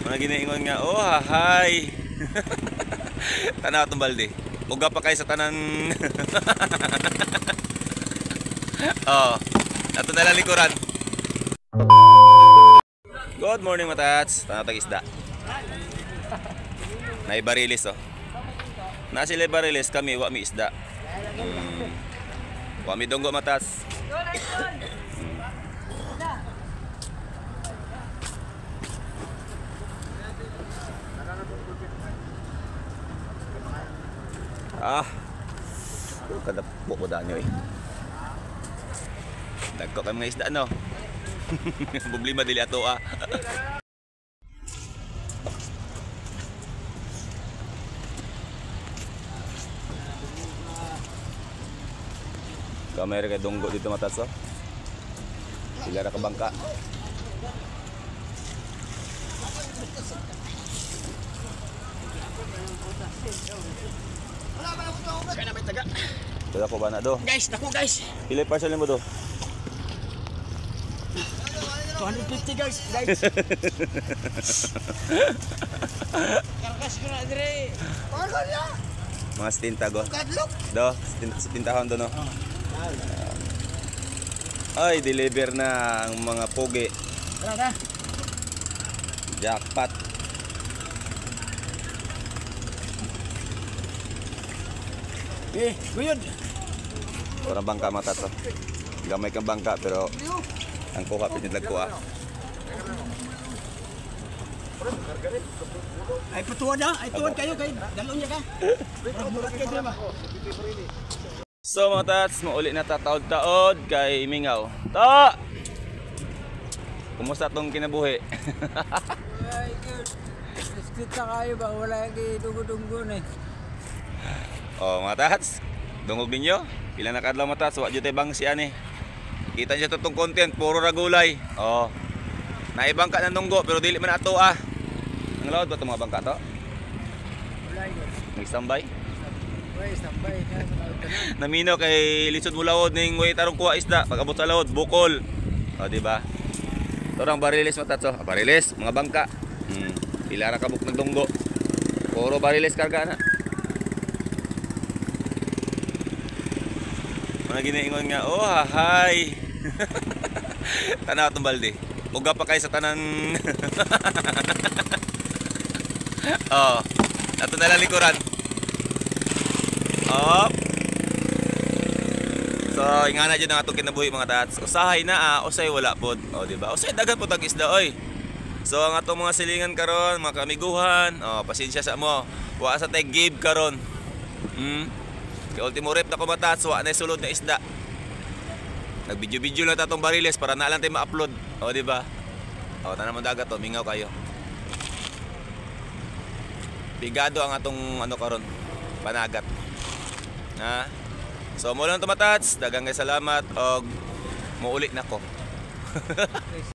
Mga ginaingon nga, oh hi. Tanaw atong balde. Uga pa kay sa tanan. Oh, ato na lang likuran. Good morning matats. Tanaw tag isda. Nay barilis oh. Na sila barilis kami wa mi isda. Wa mi dunggo matats. Ah, kada po ko daan eh. Dagko kay mga isda no. Problema dili ato ah. Kamera kay dunggo dito matas oh. Sila ra ka bangka. Wala ko ba na do? Guys, naku guys. Pila parcel mo do? 250 guys, guys. Karkas ko na dire. Mga 70 go. Do, 70 do no. Ay, deliver na ang mga pogi. Tara na. Jackpot. Eh, guyod. Orang bangka mata to. Gamay kang bangka pero ang kuha pinidlag ko ah. Ay patuwa na, ay tuwad kayo kay dalon niya ka. Murag kayo ba? So mga tats, mauli na tataod-taod kay Mingaw. Ta! Kumusta tong kinabuhi? Ay, good. Kita kayo ba wala kay dugo-dunggo na eh. Oh mga tats, dungog ninyo. Pila na kadlaw mga tats, wa jud tay bang si ani. Kita niyo tong content, puro ra gulay. Oh. Naibangka ng dunggo pero dili man ato ah. Ang laod ba itong mga bangka to? Wala yun. Nag-standby? Wala, standby. Namino kay lisod mo lawod ning way tarong kuha isda. Pag abot sa lawod, bukol. O, di ba? Torang barilis matatso. Ah, barilis, mga bangka. Pila ra ka buk nagdunggo. Puro barilis karga na. Mga ginaingon nga, oh hi. Tanaw atong balde. Uga pa kay sa tanan. Oh, ato na lang likuran. Oh. So, ingana jud ang atong kinabuhi mga tats. Usahay na ah, usay wala pod. Oh, di ba? Usay daghan pod tag isda oy. So, ang atong mga silingan karon, mga kaamiguhan, oh, pasensya sa mo. Wa sa tay give karon. Kay ultimo rep na ko matats, wa na sulod na isda. Nag-video-video lang ta atong bariles para na lang tay ma-upload. Oh, di ba? Oh, tanan mo dagat to, mingaw kayo. Bigado ang atong ano karon, panagat. Ha? So mo lang tumatats, daghang kay salamat og muulit nako.